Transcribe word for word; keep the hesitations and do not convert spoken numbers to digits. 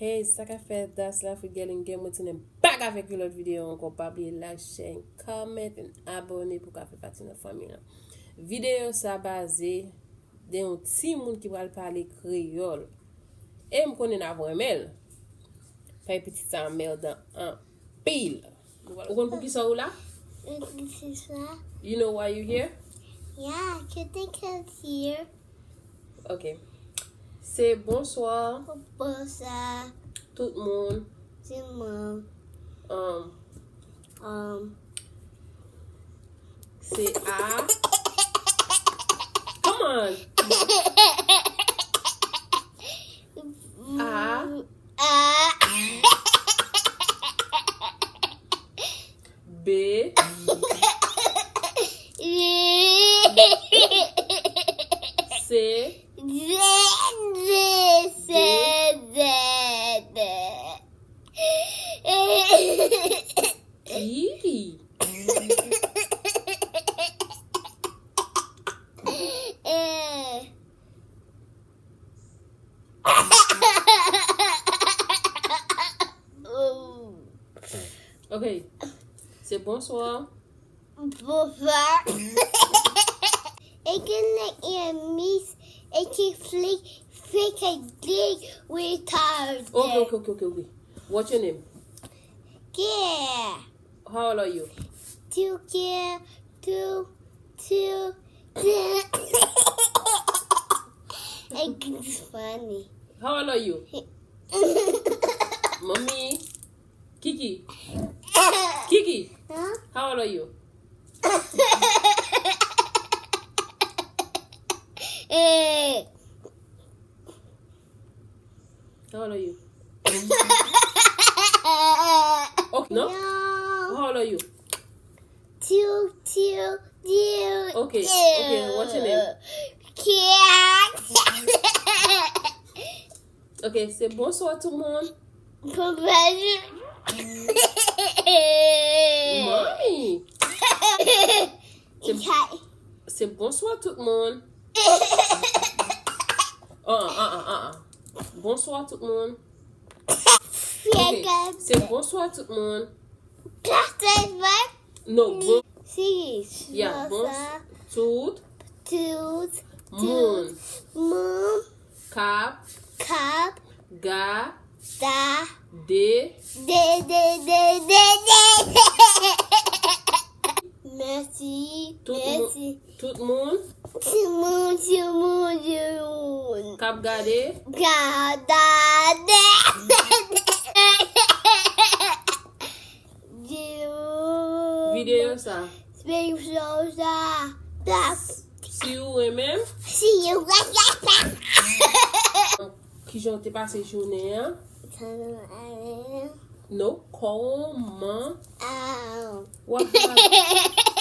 Hey, sa k ap fèt, that's Lafrik Girl in Game. Mwen tounen back avèk yon lòt videyo ankò. Pa bliye like, share, and comment, and abone pou w ka fè pati nan fanmi an. Videyo sa baze de yon timoun ki pral pale kreyòl. E m konnen n ap renmen l. Paske pitit sa mèdan anpil. Ou konn poukisa ou la? Poukisa? You know why you here? Yeah, you think I'm here. Ok. Se bonswa. Bonswa. Tout moun. Tout moun. Um, um. Se a. Come on. A. A. B. B. C. D. D. C. D. D. Ih. Ok. Se bonswa. Bonswa. E gen nèg e mis e ki flik fik e dig retard. Ok, ok, ok, ok, ok. What's your name? Care. How old are you? Two care, two, two, two. It's funny. How old are you? Mommy. Kiki. Kiki. Huh? How old are you? Eh. How old are you? Okay, no? No. How old are you? Two, two, two. Okay, okay, what's your name? Cat. Ok, se bonswa tout moun. Bonswa. Mami. Se, se bonswa tout moun. Ah, ah, ah, ah, ah. Bonswa tout moun. Ok, se bonswa tout moun. Class is what? No, bon. Si, yeah, bonswa. Tout. Tout. Moun. Tout. Moun. Kap. Kap. Ga. Da. De. De, de, de, de, de. Mèsi. Tout moun. Mèsi. Tout moun. Timoun, timoun, timoun. K ap gade. Gade. Videyo sa. Videyo sa. Si w renmen m. Si w renmen m. Kijan w te pase jounen an? No, kòman? What happened?